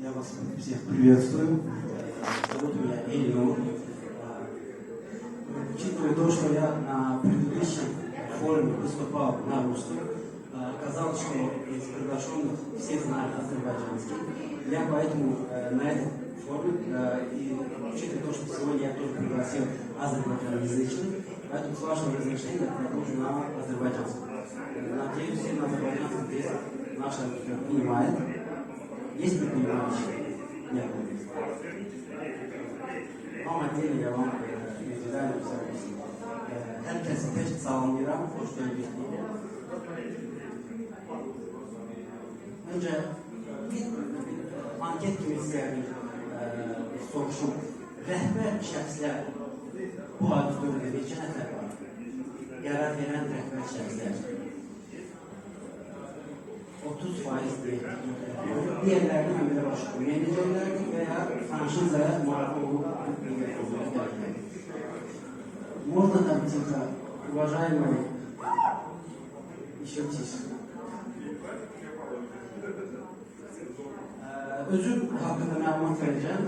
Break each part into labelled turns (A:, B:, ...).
A: Я вас всех приветствую. Зовут меня Ильнур. Учитывая то, что я на предыдущем форуме выступал на русском, оказалось, что из приглашенных все знают азербайджанский. Я поэтому на этом форуме, и учитывая то, что сегодня я тоже пригласил азербайджаноязычных, поэтому с вашего разрешения я продолжу на азербайджанском. Надеюсь, все на азербайджанском здесь наша аудитория понимает. Есть ли понимающие? Нет. Вам отдельно я вам индивидуально все объясню. Hər kəsi tək salamlayıram, xoş gördük. Öncə bir anket kimi sizə bir soruşum. Rəhbər şəxslər bu auditoriyada neçə nəfər var? Qərar verən rəhbər şəxslər. 30% deyək. Diğerlerini mən belə başa düşməyəcəklərdir və ya franşizaya maraqlı olub. Можно там тихо, уважаемые, еще тише. Özüm haqqında məlumat verəcəm.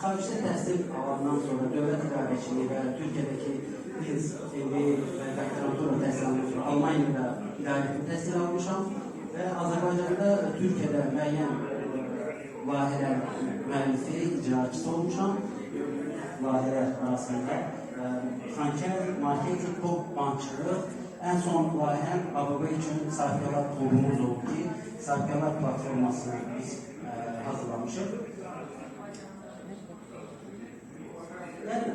A: Xaricdə təhsil alandan sonra dövlət idarəçiliyi və Türkiyədəki biz MBA və doktorantura təhsil alandan sonra Almaniyada idarə təhsil almışam və Azərbaycanda Türkiyədə müəyyən layihələr müəllifi, icraçısı olmuşam. Layihələr arasında franchise, marketing, pop, bankçılıq. Ən son layihəm ABB üçün sahibkarlar klubumuz oldu ki, sahibkarlar platformasını biz hazırlamışıq. Yəni,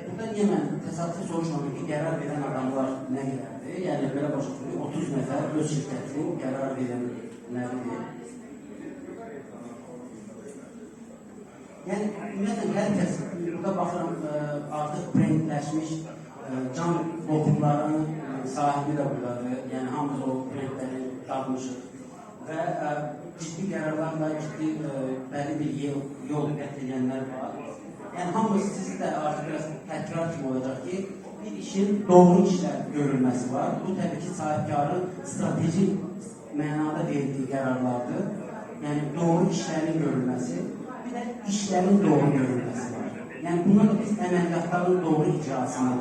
A: burada niyə mən təsadüfi soruşmadım ki, qərar verən adamlar nə qədərdir? Yəni, belə başa düşürük, 30 nəfər öz şirkətinin qərar verənləridir. Yəni, ümumiyyətlə, hər kəs, burada baxıram, artıq brendləşmiş can lokumlarının sahibi də buradadır. Yəni, hamımız o brendləri dadmışıq və ciddi qərarlarla, ciddi bəlli bir yol qət edənlər var. Yəni, hamımız sizi də artıq biraz təkrar kimi olacaq ki, bir işin doğru işlər görülməsi var. Bu, təbii ki, sahibkarın strateji mənada verdiyi qərarlardır. Yəni, doğru işlərin görülməsi, bir də işlərin doğru görülməsi var. Yəni, bundan da biz əməliyyatların doğru icrasını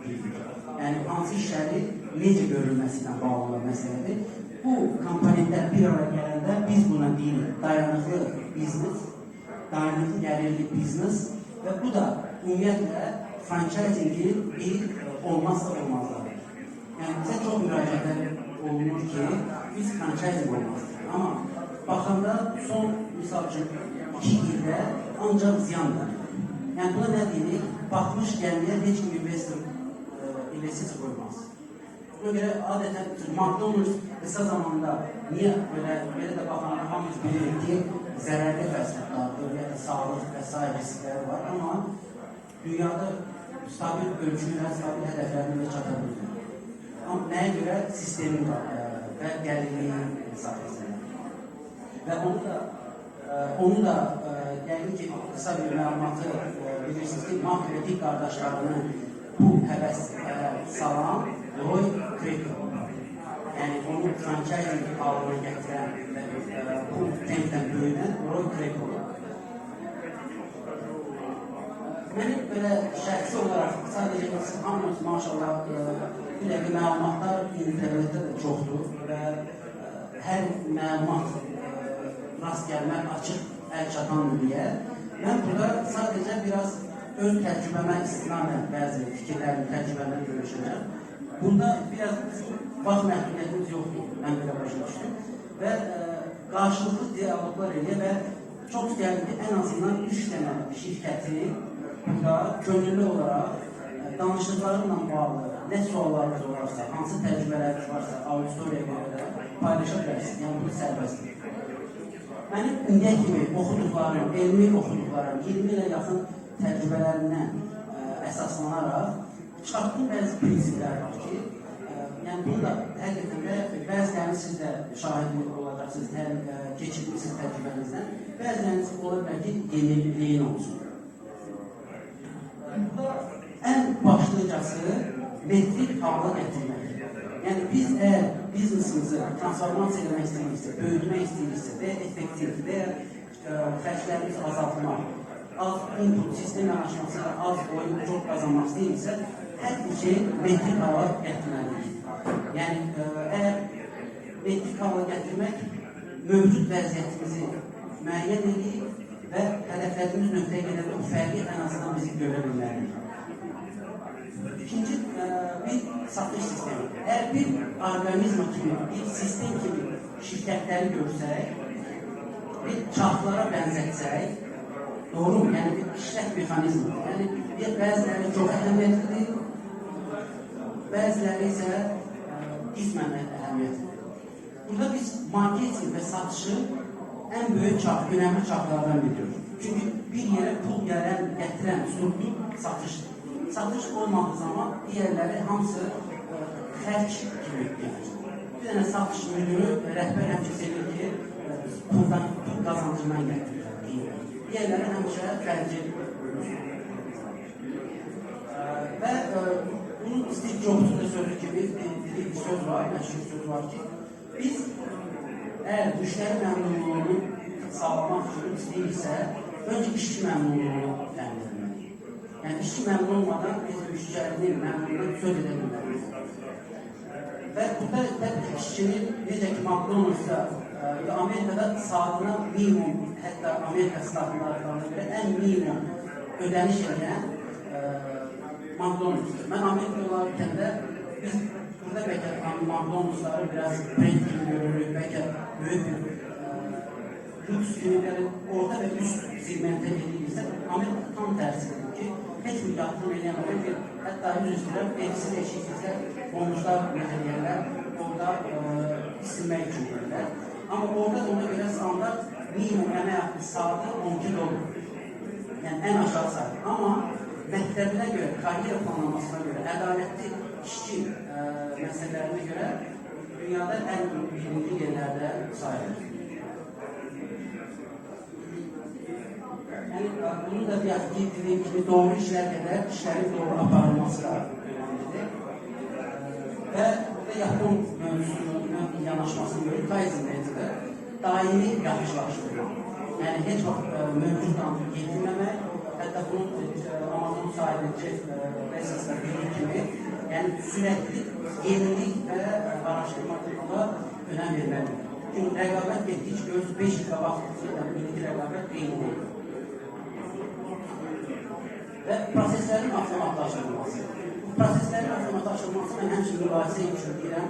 A: bilirik. Yəni, hansı işləri necə görülməsi ilə bağlı məsələdir. Bu komponentlər bir araya gələndə biz buna deyirik dayanıqlı biznes, dayanıqlı gəlirli biznes və bu da ümumiyyətlə franchisingin bir olmazsa olmazlarıdır. Yəni, bizə çox müraciətlər olunur ki, biz franchising olmazdır. Amma baxanda son, misal üçün, 2 ildə ancaq ziyan var. Yəni, buna nə deyirik? Batmış gəmiyə heç kim investisiya qoymaz. Buna görə adətən McDonald's qısa zamanda niyə belə də baxanda hamımız bilirik ki, zərərli fast foodlardır, ya da sağlıq və s. riskləri var, amma dünyada stabil ölçülə, stabil hədəflərinə çata bilmir. Amma nəyə görə? Sistemin və gəlirliyin sahəsində. Və onu da yəqin ki, qısa bir məlumatı bilirsiniz ki, Mark və Dick qardaşlarını bu həvəs salan Roy Krieger. Yəni, onu franchising halına gətirən və bu tempdən böyüdən Roy Krieger. Mənim belə şəxsi olaraq sadəcə hamımız maşallah bir dəqiqə məlumatlar internetdə də çoxdur və hər məlumat rast gəlmək açıq əl çatandır deyə. Mən burada sadəcə biraz öz təcrübəmə istinadən bəzi fikirlərimi, təcrübəmlə görüşəcəm. Bunda biraz vaxt məhdudiyyətimiz yoxdur, mən belə başa düşdüm. Və qarşılıqlı diyaloglar eləyə və çox istəyərdim ki, ən azından 3 dənə şirkəti burada könüllü olaraq danışıqlarımla bağlı nə suallarınız olarsa, hansı təcrübələriniz varsa auditoriyaya görə də paylaşa bilərsiniz. Yəni, bu sərbəstdir. Mənim indiyə kimi oxuduqlarım, elmi oxuduqlarım, 20 ilə yaxın təcrübələrimdən əsaslanaraq çıxartdığım bəzi prinsiplər var ki, yəni bunu da həqiqətən də bəzilərini siz də şahid olacaqsınız, keçirmişsiniz təcrübənizdən, bəziləriniz ola bilər ki, yeniliyin olsun. Burada ən başlıcası metrik hala gətirmək. Yəni biz əgər biznesimizi transformasiya eləmək istəyiriksə, böyütmək istəyiriksə və ya effektiv və ya xərclərimizi azaltmaq, az input sistem yanaşmasıyla az qoyub çox qazanmaq istəyirsə, hər bir şeyi metrik hala gətirməliyik. Yəni, əgər metrik hala gətirmək mövcud vəziyyətimizi müəyyən edir və hədəflədiyimiz nöqtəyə gedəndə o fərqi ən azından bizi görə bilməliyik. İkinci, bir satış sistemi. Əgər bir orqanizma kimi, bir sistem kimi şirkətləri görsək, bir çarxlara bənzətsək, doğru mu? Yəni bir işlək mexanizmi. Yəni bəziləri çox əhəmiyyətlidir, bəziləri isə qismən əhəmiyyətlidir. Burada biz marketing və satışı ən böyük çarx, önəmli çarxlardan biliyoruz. Çünki bir yerə pul gələn, gətirən struktur satışdır. Satış olmadığı zaman digərləri hamısı xərc kimi gedir. Bir dənə satış müdürü, rəhbər həmişə sevir ki, pul qazancından gətirir. Digərləri həmişə xərci. Və bunun Steve Jobs'un da sözü kimi dediyi bir söz var, məşhur söz var ki, biz əgər müştəri məmnunluğunu sağlamaq üçün istəyiriksə, öncə işçi məmnunluğunu təmin etməliyik. Yəni, işçi məmnun olmadan biz müştərinin məmnunluğunu söz edə bilməliyik. Və burada təbii ki, işçinin necə ki, McDonald'sda, Amerikada saatına minimum, hətta Amerika standartlarına görə ən minimum ödəniş edən McDonald'sdır. Mən Amerikada olarkən də biz burada bəlkə McDonald'sları biraz brend kimi görürük, bəlkə böyük bir lüks kimi, yəni orta və üst segmentə ediriksə, Amerikada tam tərsidir ki, heç bir yatırım eləyəmədən ki, hətta üzr istəyirəm, evsiz eşiksizlər, qonşular necə deyərlər, orada isinmək üçün deyirlər. Amma orada da ona görə standart minimum əmək haqqı saatı 12 dolar. Yəni ən aşağı saat. Amma məktəbinə görə, karyera planlamasına görə, ədalətli işçi məsələlərinə görə dünyada ən birinci yerlərdə sayılır. Yəni, bunu da deyək ki, dediyim kimi doğru işlər qədər işlərin doğru aparılması da önəmlidir. Və burada Yapon mövzusunun yanaşmasını görür, Kaizen metodu daimi yaxşılaşdırma. Yəni, heç vaxt mövcuddan yetinməmək, hətta bunun Amazon sahibi Jeff Bezos'da dediyi kimi, yəni sürətli yenilik və araşdırma önəm verməlidir. Çünki rəqabət getdikcə görürsünüz, 5 il qabaq indiki rəqabət eyni deyil. Və proseslərin avtomatlaşdırılması. Bu proseslərin avtomatlaşdırılması mən həmçinin mübahisə üçün deyirəm.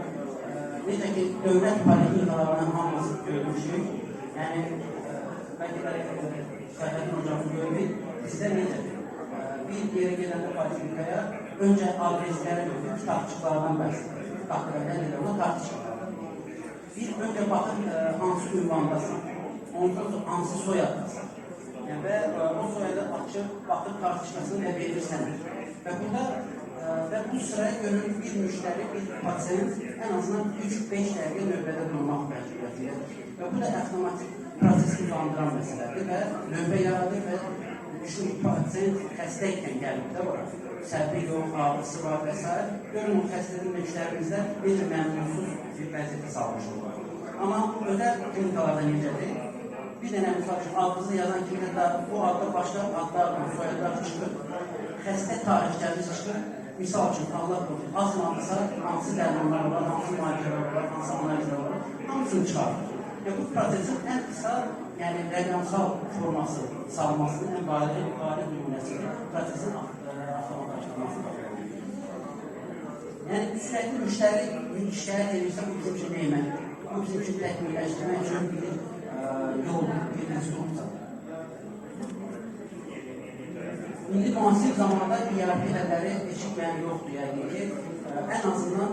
A: Necə ki, dövlət poliklinikalarının hamısı görmüşük. Yəni, bəlkə də Səhvətin hocamı görmük. Bizdə necədir? Bir yerə gedəndə poliklinikaya öncə adresləri görür, kitabçıqlardan bəhs edir. Ona kartçıqlardan. Bir öncə baxır hansı ünvandasan, ondan sonra hansı soyaddasan. Yəni, və o soyadı açıb, baxır kartçıqasını və verir sənə. Və burada və bu sıraya görür bir müştəri, bir pasiyent ən azından 3-5 dəqiqə növbədə durmaq məcburiyyətindədir. Və bu da avtomatik prosesi uzandıran məsələdir və növbə yaradır və düşün, pasiyent xəstə ikən gəlib də ora. Səbri yox, ağrısı var və s. Görün, o xəstənin müştərimizdə necə məmnunsuz bir vəziyyətə salmış olur. Amma özəl klinikalarda necədir? Bir dənə misal üçün, adınızı yazan kimi hətta bu adda başqa adlarla, soyadlar çıxır, xəstə tarixçəmiz çıxır. Misal üçün, Allah qorusun, azmadırsa, hansı dərmanlar var, hansı müalicələr var, hansı analizlər var, hamısını çıxardır. Yəni, bu prosesin ən qısa, yəni rəqəmsal forması salmasının ən bariz nümunəsidir, prosesin avtomatlaşdırılmasıdır. Yəni, sürətli müştəri şikayət edirsə, bu bizim üçün nemətdir. Bu bizim üçün təkmilləşdirmək üçün bir yol, bir instruksiyadır. İndi müasir zamanda ERP həlləri eşitməyən yoxdur, yəqin ki, ən azından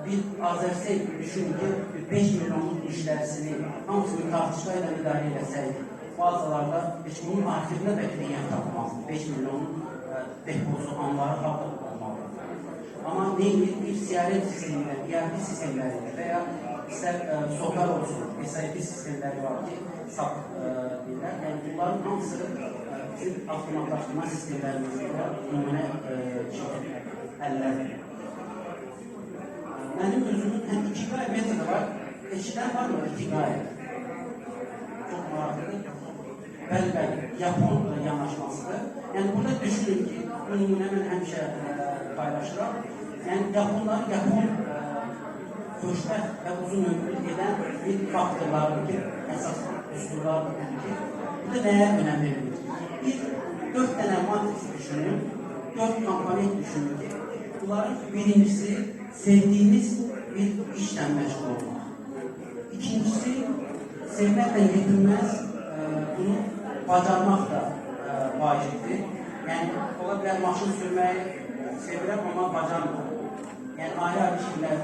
A: bir Azərsel düşünün ki, 5 milyonluq müştərisini hamısını kartışka ilə idarə eləsəydi, bazalarda heç bunun arxivinə bəlkə də yer tapmazdı. 5 milyonun deposu, anları harda olmalıdır. Amma neyini bir CRM sistemiyle, ERP sistemleriyle veya ister SOCAR olsun, SAP sistemleri var ki, SAP deyirlər. Yəni bunların hamısı bizim avtomatlaşdırma sistemlərimizdə nümunə əllərdir. Mənim özümün həm Ikigai metodu var. Eşidən var mı Ikigai? Çox maraqlıdır. Bəli, bəli, Yapon yanaşmasıdır. Yəni, burada düşünün ki, bu nümunə mən həmişə paylaşıram. Yəni, Yaponları Yapon xoşbəxt və uzun ömürlü edən bir faktorlardır ki, əsas üsullardır ki, burada nəyə önəm verilir? Bir, 4 dənə matris düşünün, 4 komponent düşünün ki, bunların birincisi sevdiyiniz bir işlə məşğul olmaq. İkincisi, sevməklə yetinməz, bunu bacarmaq da vacibdir. Yəni, ola bilər maşın sürməyi sevirəm, amma bacarmıram. Yəni, ayrı-ayrı şeylər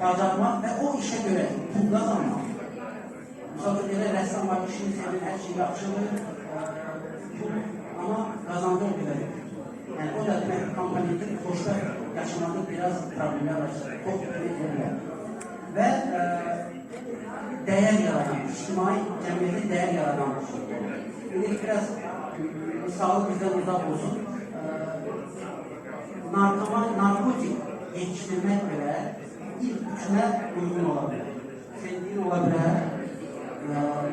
A: bacarmaq və o işə görə pul qazanmaq. Misal üçün, elə rəssam var, işini sevir, hər şey yaxşıdır, pul, amma qazandığı o qədər yoxdur. Yəni, o da demək, komponentin xoşbəxt yaşamada biraz problemlər var, çox edə bilər. Və dəyər yaradan, ictimai cəmiyyətə dəyər yaradan bir şey. İndi biraz misalı bizdən uzaq olsun. Narkoman, narkotik yetişdirmək belə ilk üçünə uyğun ola bilər. Sevdiyin ola bilər,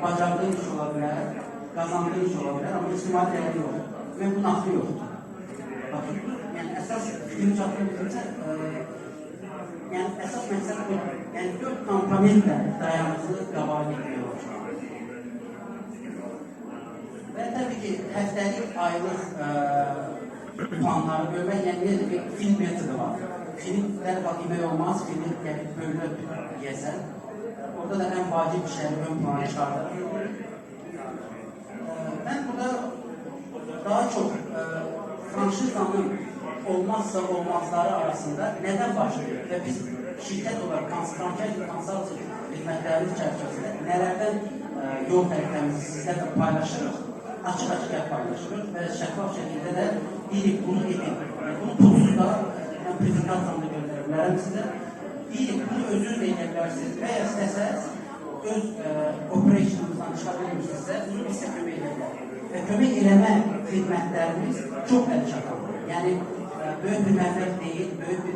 A: bacardığın iş ola bilər, qazandığın iş ola bilər, amma ictimai dəyəri yoxdur və bunun axırı yoxdur. Baxın, yəni əsas fikrimi çatdıra bildimsə, yəni əsas məqsəd budur. Yəni 4 komponentlə dayanıqlı qabağa getməyə başlamaq. Və təbii ki, həftəlik, aylıq planları bölmək, yəni necə bir film metodu var. Film dərhal yemək olmaz, filmi gəlib bölünüb yiyəsən. Orada da ən vacib işləri ön plana çıxardır. Mən burada daha çox franşizanın olmazsa olmazları arasında nədən başlayır və biz şirkət olaraq franchise consulting xidmətlərimiz çərçivəsində nələrdən yol xəritəmizi sizlərlə paylaşırıq, açıq-açıq paylaşırıq və şəffaf şəkildə də deyirik, bunu edin. Yəni, bunu pulsuz da mən prezentasiyamda göndərə bilərəm sizə. Deyirik, bunu özünüz də edə bilərsiniz və ya istəsəz öz operation'ımızdan çıxa bilmirsinizsə, bunu biz sizə kömək edə bilərik. Və kömək eləmə xidmətlərimiz çox əlçatandır. Yəni, böyük bir məbləğ deyil, böyük bir,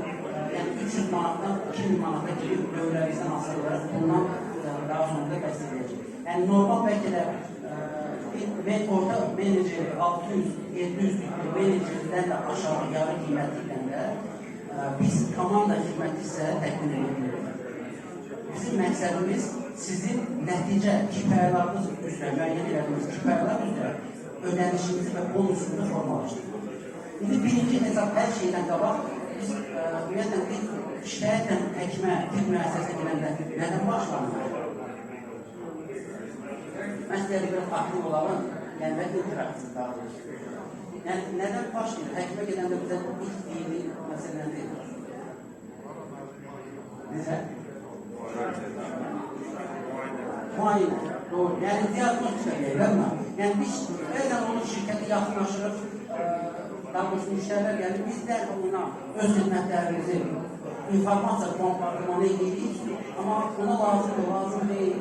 A: yəni 300 manatdan 2000 manata kimi dövrəmizdən asılı olaraq bundan daha sonra da bəs edəcək. Yəni, normal bəlkə də bir orta meneceri 600-700 bir menecerdən də aşağı yarı qiyməti ilə də biz komanda xidməti sizə təqdim edə bilirik. Bizim məqsədimiz sizin nəticə KPI-larınız üzrə, müəyyən elədiyiniz KPI-lar üzrə ödənişimizi və bonusunuzu formalaşdırmaq. İndi birinci hesab hər şeydən qabaq biz ümumiyyətlə bir şikayətlə həkimə, tibb müəssisəsinə gələndə nədən başlanır? Mən sizə biraz aktiv olalım, yəni və interaktiv daha doğrusu. Yəni nədən başlayır? Həkimə gedəndə bizə ilk dini məsələ nədir? Necə? Müayinə. Doğru. Yəni diagnostika deyirlər mi? Yəni biz bəzən onun şirkəti yaxınlaşırıq, daha doğrusu müştərilər gəlir, biz dərhal ona öz xidmətlərimizi informasiya bombardımanı edirik, amma ona lazımdır, lazım deyil,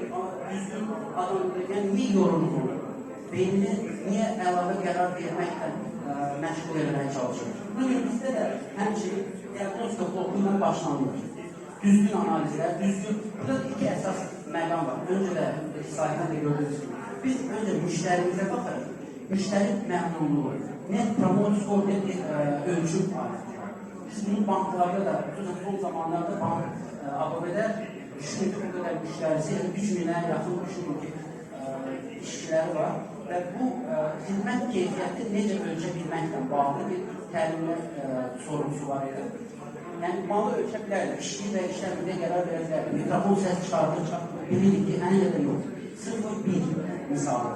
A: düzgün adamdır, yəni niyə yorulur onu? Beynini niyə əlavə qərar verməklə məşğul etməyə çalışır? Buna görə bizdə də həmçinin diagnostika bloku ilə başlanılır. Düzgün analizlər, düzgün, burada da iki əsas məqam var. Öncə də sahibdən də gördüyünüz kimi. Biz öncə müştərimizə baxırıq. Müştəri məmnunluğu, Net Promoter Score deyə bir ölçüm aləti var. Biz bunu banklarda da, xüsusən son zamanlarda bank ABB-də düşünün ki, o qədər müştərisi, yəni 3000-ə yaxın düşünün ki, işçiləri var və bu xidmət keyfiyyəti necə ölçə bilməklə bağlı bir təlimlər sorğusu var idi. Yəni, malı ölçə bilərlər, işləyir və işləmir qərar verə bilərlər. Mikrofon səs çıxardır, bilirik ki, hə ya da yox. 0-1 misalı.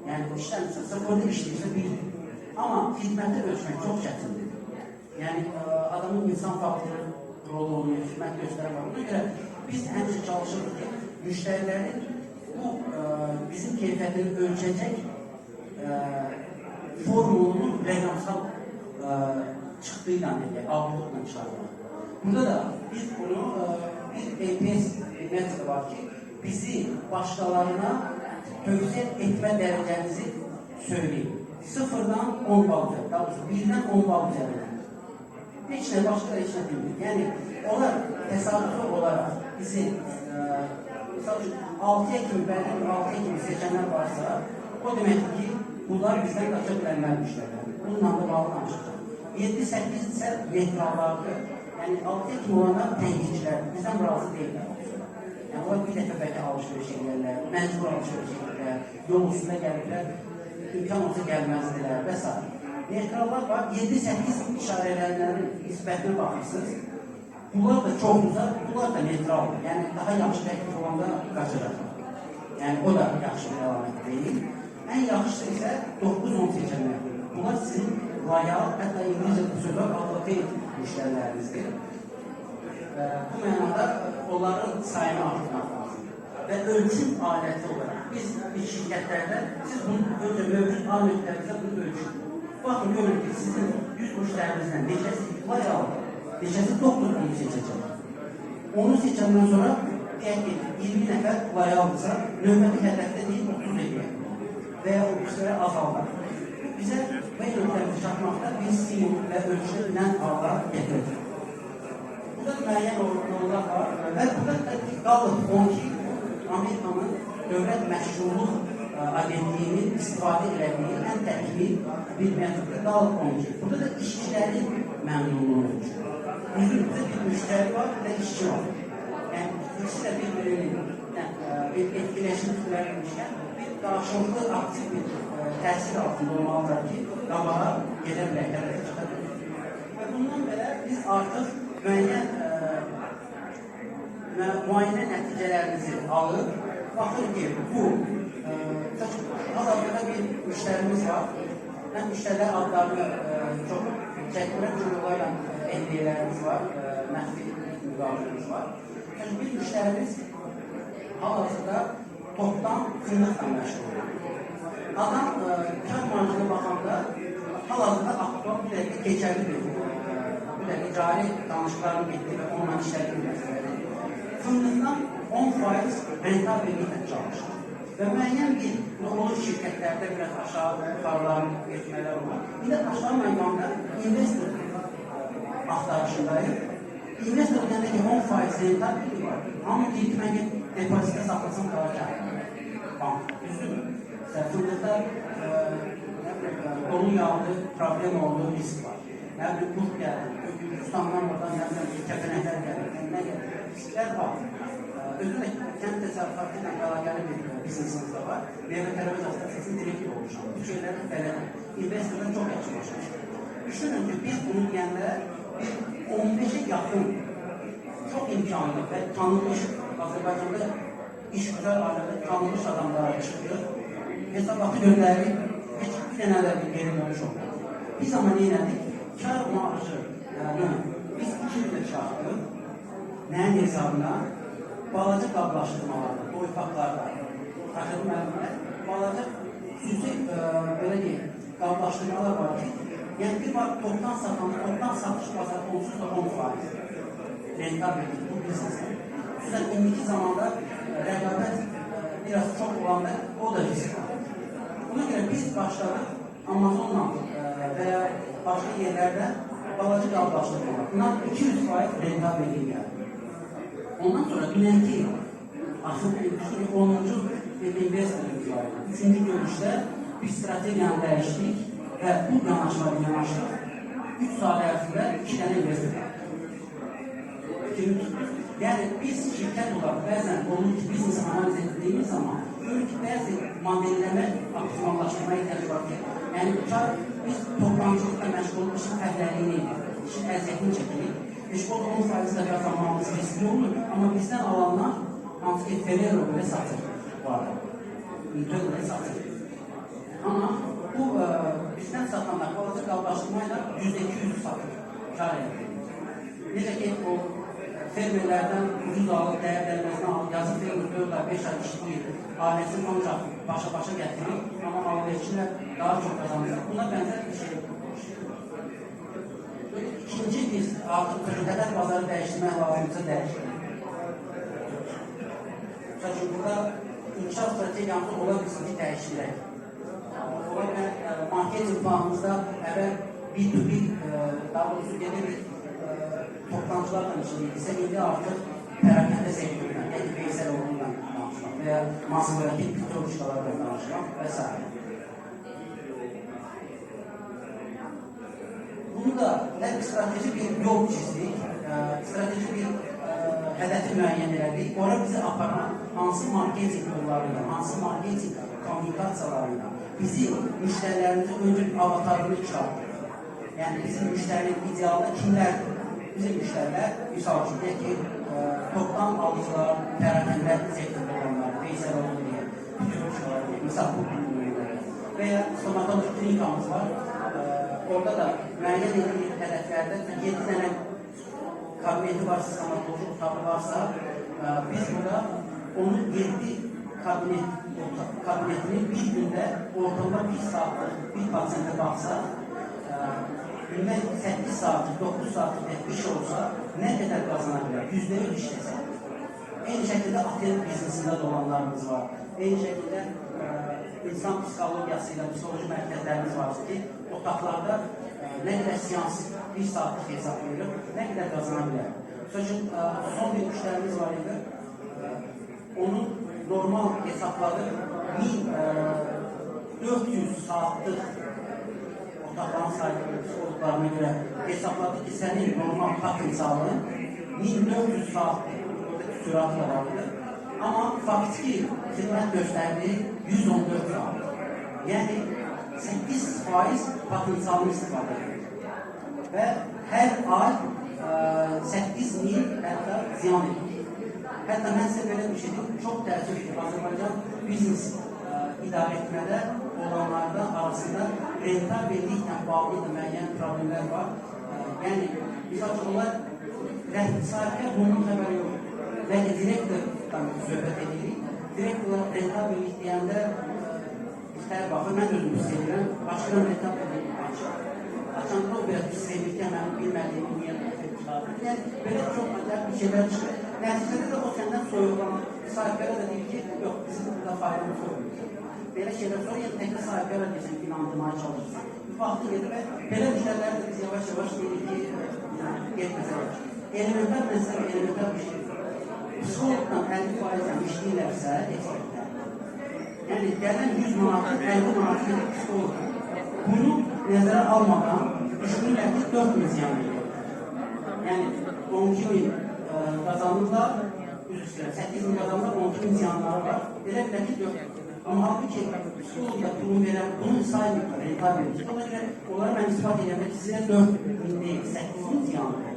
A: Yəni, işləmirsə 0-da, işləyirsə 1. Amma xidməti ölçmək çox çətindir. Yəni, adamın insan faktoru rolu olmuyor, xidmət göstərən var. Buna görə biz həmişə çalışırıq ki, müştərilərin bu bizim keyfiyyətini ölçəcək formulunu rəqəmsal çıxdığı ilə eləyək, outputla çıxardaq. Burada da biz bunu bir NPS metodu var ki, bizi başqalarına tövsiyə etmə dərəcənizi söyləyir. 0-dan 10 bal üzərində, daha doğrusu 1-dən 10 bal üzərində. Heç nə, başqa da heç nə bilmir. Yəni, onlar təsadüfi olaraq bizi, misal üçün, 6-ya kimi, bəzən 6-ya kimi seçənlər varsa, O deməkdir ki, bunlar bizdən qaça bilənlər müştərilər. Bununla da bağlı danışacaq. 7-8 isə neytrallardır. Yəni 6-ya kimi olanlar tənqidçilər, bizdən razı deyirlər. Yəni onlar bir dəfə bəlkə alış-veriş edirlər, məcbur alış-veriş edirlər, yol üstündə gəliblər, imkan olsa gəlməzdilər və s. Neytrallar var, 7-8 işarələrin nisbətinə baxırsınız. Bunlar da çoxdursa, bunlar da neytraldır. Yəni daha yaxşı təklif olanda qaçacaqlar. Yəni o da yaxşı bir əlamət deyil. Ən yaxşısı isə 9-10 seçənlər. Bunlar sizin loyal, hətta İngilizcə bu söz var, advocate müştərilərinizdir. Bu mənada onların sayını artırmaq lazımdır. Və ölçüm aləti olaraq biz bir şirkətlərdə siz bunu öncə mövcud A nöqtələrinizdə bunu ölçün. Baxın, görün ki, sizin 100 müştərinizdən neçəsi loyaldır, neçəsi 9-10 seçəcək. Onu seçəndən sonra deyək ki, 20 nəfər loyaldırsa, növbəti hədəfdə deyil 30 eləyək və ya o birisləri azaldaq. Bu bizə B nöqtəmizi çatmaqda bir stimul və ölçülə hallar gətirir. Burada müəyyən yollar var və burada da Gallup 12 Amerikanın Dövlət Məşğulluq Agentliyinin istifadə elədiyi ən təkmil bir metoddur. Gallup 12. Burada da işçilərin məmnunluğunu ölçür. Düzdür, bizdə bir müştəri var, bir də işçi var. Yəni ikisi də bir-birinin bir etkiləşim törətmişkən bir qarşılıqlı aktiv bir təsir altında olmalıdır ki, qabağa gedə bilək, hədəfə çıxa bilək. Və bundan belə biz artıq müəyyən müayinə nəticələrimizi alıb, baxır ki, bu hal-hazırda bir müştərimiz var. Mən müştərilər adlarını çox çəkmirəm, çünki onlarla NDA-lərimiz var, məxfi müqaviləmiz var. Yəni, bir müştərimiz hal-hazırda topdan fındıqla məşğul olur. Adam kar marjına baxanda hal-hazırda aktual bir dəqiqə keçərli bir dəqiqə cari danışıqların getdiyi və onunla işlədiyi məsələdir. Fındıqdan 10% rentabelliklə çalışır. Və müəyyən bir olur şirkətlərdə biraz aşağı yuxarıların getmələr olur. İndi aşağı məqamda investor axtarışındayıq. İnvestor deyəndə ki, 10% rentabellik var. Hamı deyir ki, mən get depozitə saxlasam daha kârlı. Bank, düzdürmü? Məsələn, fındıqda dolu yağdı, problem oldu, risk var. Nə bilim, qurd gəldi, Gürcüstandan oradan nə bilim, kəpənəklər gəldi, nə gəldi, risklər var. Özü də kənd təsərrüfatı ilə əlaqəli bir biznesimiz də var. Meyvə tərəvəz assosiasiyasının direktoru olmuşam. Bu şeyləri bələdəm. İnvestordan çox yaxşı başa düşürəm. Düşünün ki, biz bunu deyəndə bir 15-ə yaxın çox imkanlı və tanınmış Azərbaycanda işgüzar ailədə tanınmış adamlara çıxır. Hesabatı göndərik, heç bir dənə də bir geri dönüş olmadı. Biz amma nə elədik? Kar marjını biz 2 ildə çatdıq. Nəyin hesabına? Balaca qablaşdırmalarda, doyfaqlarda. Xatırladım müəllimlər, balaca xüsusi belə deyim, qablaşdırmalar var ki, yəni bir var topdan satanda, topdan satış bazarı onsuz da 10% rentabellik bu biznesdə. Xüsusən indiki zamanda rəqabət biraz çox olanda o da risk var. Buna görə biz başladıq Amazonla və ya başqa yerlərdə balaca qablaşdırmalar. Bunlar 200% rentabellik gəldi. Ondan sonra dünənki axır 10-cu bir investorumuz var idi. Üçüncü görüşdə biz strategiyanı dəyişdik və bu yanaşmalı yanaşdıq. 3 saat ərzində 2 dənə investor yapdıq. Yəni biz şirkət olaraq bəzən olur ki, biznes analiz etdiyimiz zaman görürük ki, bəzi modelləmə optimallaşdırmaya ehtiyac var ki, yəni kar biz toptancılıqla məşğul olub, işin fəhləliyini edirik, işin əziyyətini çəkirik. Heç o da 10% də qazanmamız riskli olur, amma bizdən alanlar hansı ki Ferrero belə satır bu arada. Nutella belə satır. Amma bu bizdən satanlar balaca qablaşdırmayla %200 satır, kar əldə edir. Necə ki, o fermerlərdən ucuz alıb, dəyər dəyməzinə alıb, yazıq fermer 4 ay, 5 ay işləyir, ailəsini ancaq başa-başa gətirir, amma alverçilər daha çox qazanır. Buna bənzər bir şey. İkinci biz artıq hədəf bazarı dəyişdirmək lazımsa dəyişdirik. Məsəl üçün, burada inkişaf strategiyamızı ola bilsin ki, dəyişdirək. Ola bilər, marketing planımızda əvvəl B2B, daha doğrusu gedirdik, toptancılarla işləyirsə, indi artıq pərakəndə sektorla, yəni Veyseloğlu'yla danışmaq və ya Moskvadakı Pyaterochkalarla danışmaq və s. strateji bir yol çizdik, strateji bir hədəfi müəyyən elədik. Ora bizi aparan hansı marketing yolları ilə, hansı marketing kommunikasiyaları ilə bizi müştərilərimizin öncə avatarını çıxartdıq. Yəni bizim müştərinin idealda kimlərdir? Bizim müştərilər, misal üçün, deyək ki, topdan alıcılar, pərakəndə sektorda olanlar, Veysel oldu deyə, bütün uçlar deyə, misal bu nümunələr. Və ya stomatoloji klinikamız var, orada da müəyyən edilir hədəflərdə 7 dənə kabineti varsa, stomatoloji otağı varsa, biz burada onun 7 kabinetini bir gündə ortalama 1 saatlıq bir pasiyentə baxsa, gündə 8 saatlıq, 9 saatlıq iş olsa, nə qədər qazana bilər? %100 işləsə. Eyni şəkildə otel biznesində də olanlarımız var. Eyni şəkildə insan psixologiyası ilə psixoloji mərkəzlərimiz var ki, otaqlarda nə qədər seans 1 saatlıq hesablayırıq, nə qədər qazana bilər. Misal üçün, son bir müştərimiz var idi, onun normal hesabladı 1400 saatlıq otaqların sahibi psixologlarına görə hesabladı ki, sənin normal potensialın 1400 saatlıq orada küsuratı da var idi. Amma faktiki xidmət göstərdiyi 114 saat. Yəni 8% potensialını istifadə edir. Və hər ay 8.000 hətta ziyan edir. Hətta mən sizə belə bir şey deyim, çox təəssüf ki, Azərbaycan biznes idarə etmədə olanlarda arasında rentabelliklə bağlı da müəyyən problemlər var. Yəni, misal üçün, onlar sahibkar bunun xəbəri yoxdur. Bəlkə direktordan söhbət edirik. Direktorlar rentabellik deyəndə ixtiyar baxır, mən özüm pis edirəm, başqadan rentabellik açır. Açanda o biraz pis edir ki, mənim bilmədiyimi niyə çıxardır. Yəni, belə çox acayip bir şeylər çıxır. Nəticədə də o səndən soyuqlanır. Sahibkara da deyir ki, yox, bizim burada faydamız olmuyor. Belə şeylər sonra yəni təkcə sahibkara deyirsən ki, inandırmaya çalışırsan. Vaxtı gedir və belə müştəriləri də biz yavaş-yavaş deyirik ki, getməsə yaxşı. Elementar məsələ, elementar bir şey. Psixoloqdan 50% işləyirlərsə, ekspertlər. Yəni, gələn 100 manatın 50 manatı gedir psixoloqdan. Bunu nəzərə almadan düşünürlər ki, 4.000 ziyan verirlər. Yəni, 12.000 qazanırlar, üzr istəyirəm, 8.000 qazanırlar, 12.000 ziyanları var. Elə bilə ki, 4.000. Amma halbuki psixoloq da pulunu verən, bunu saymırlar, rentabellik. Ona görə onlara mən ispat edəndə ki, sizə 4.000 deyil, 8.000 ziyan verir.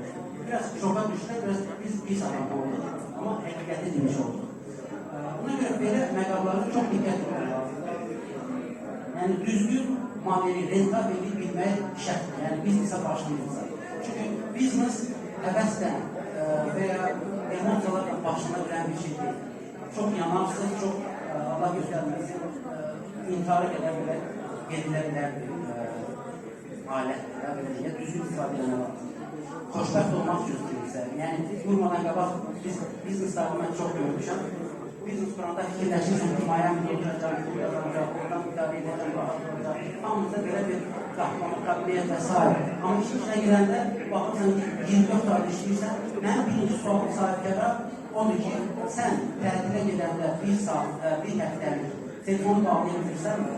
A: Biraz şoka düşdülər, biraz biz pis adam olduq. Amma həqiqəti demiş olduq. Ona görə belə məqamlara çox diqqət etmək lazımdır. Yəni, düzgün modeli, rentabellik bilmək şərtdir. Yəni, biznesə başlayırsa. Çünki biznes həvəslə və ya emosiyalarla başlana bilən bir şey deyil. Çox yanarsınız, çox Allah göstərməsin, intihara qədər belə gedilə bilən bir alətdir. Belə deyək, düzgün istifadə etmək lazımdır. Xoşbəxt olmaq üçün istəyirsə, yəni durmadan qabaq biz biznesləri mən çox görmüşəm. Biznes quranda fikirləşirsən ki, Miami'də oturacaq, pul qazanacaq, oradan idarə edəcəm, rahat olacaq. Hamımızda belə bir qaplama, kabinet və s. Amma işin içinə girəndə baxırsan ki, 24 ayda işləyirsən, mənim birinci sualım sahibkara odur ki, sən tətilə gedəndə bir saat, bir həftəlik telefonu bağlaya bilirsənmi?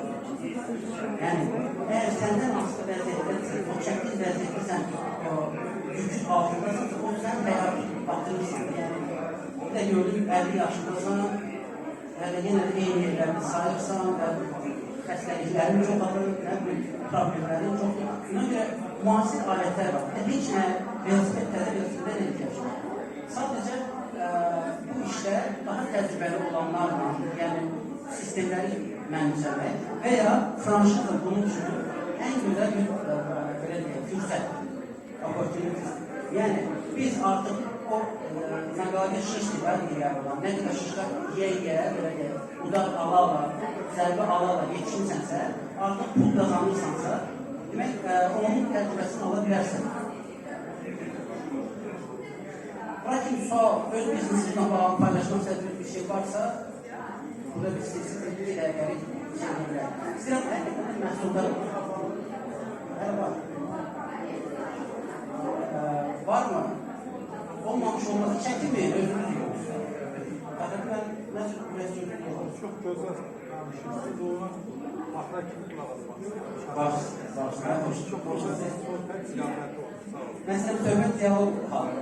A: Yəni, əgər səndən asılı vəziyyətdədirsə, o çətin vəziyyətdə sən yükün altındasansa, o sən həyatı batırırsan. Yəni, bir də gördüm, 50 yaşındasan, hələ yenə də eyni yerlərdə sayırsan və xəstəliklərin çoxalır, nə bilim, problemlərin çoxdur. Buna görə müasir alətlər var. Heç nə velosiped, təzə velosipedə nə ehtiyac var. Sadəcə bu işdə daha təcrübəli olanlarla, yəni sistemləri mənimsəmək və ya franşiza bunun üçün ən gözəl bir belə deyək, fürsətdir, opportunity. Yəni, biz artıq o məqalə şişdir də deyər olan, nə qədər şişlər yeyə-yeyə, belə deyək, udaq ala-ala, zərbə ala-ala yetişirsənsə, artıq pul qazanırsansa, demək, onun təcrübəsini ala bilərsən. Lakin sual, öz biznesinizlə bağlı paylaşmaq istədiyiniz bir şey varsa, burada bir silsilə bir dəqiqəlik şey edə bilər. İstəyirəm, həqiqətən məhsuldar olsun. Hələ var. Var mı? Olmamış olmaz. Çəkinməyin, özünüz yoxdur. Baxın, mən nə cür biraz sözüm yoxdur.
B: Çox gözəl danışırsınız. Ona axıra kimi qulaq asmaq istəyirəm.
A: Baş, baş,
B: Çox gözəl söhbət ziyafəti oldu.
A: Məsələn, söhbət dialog halı.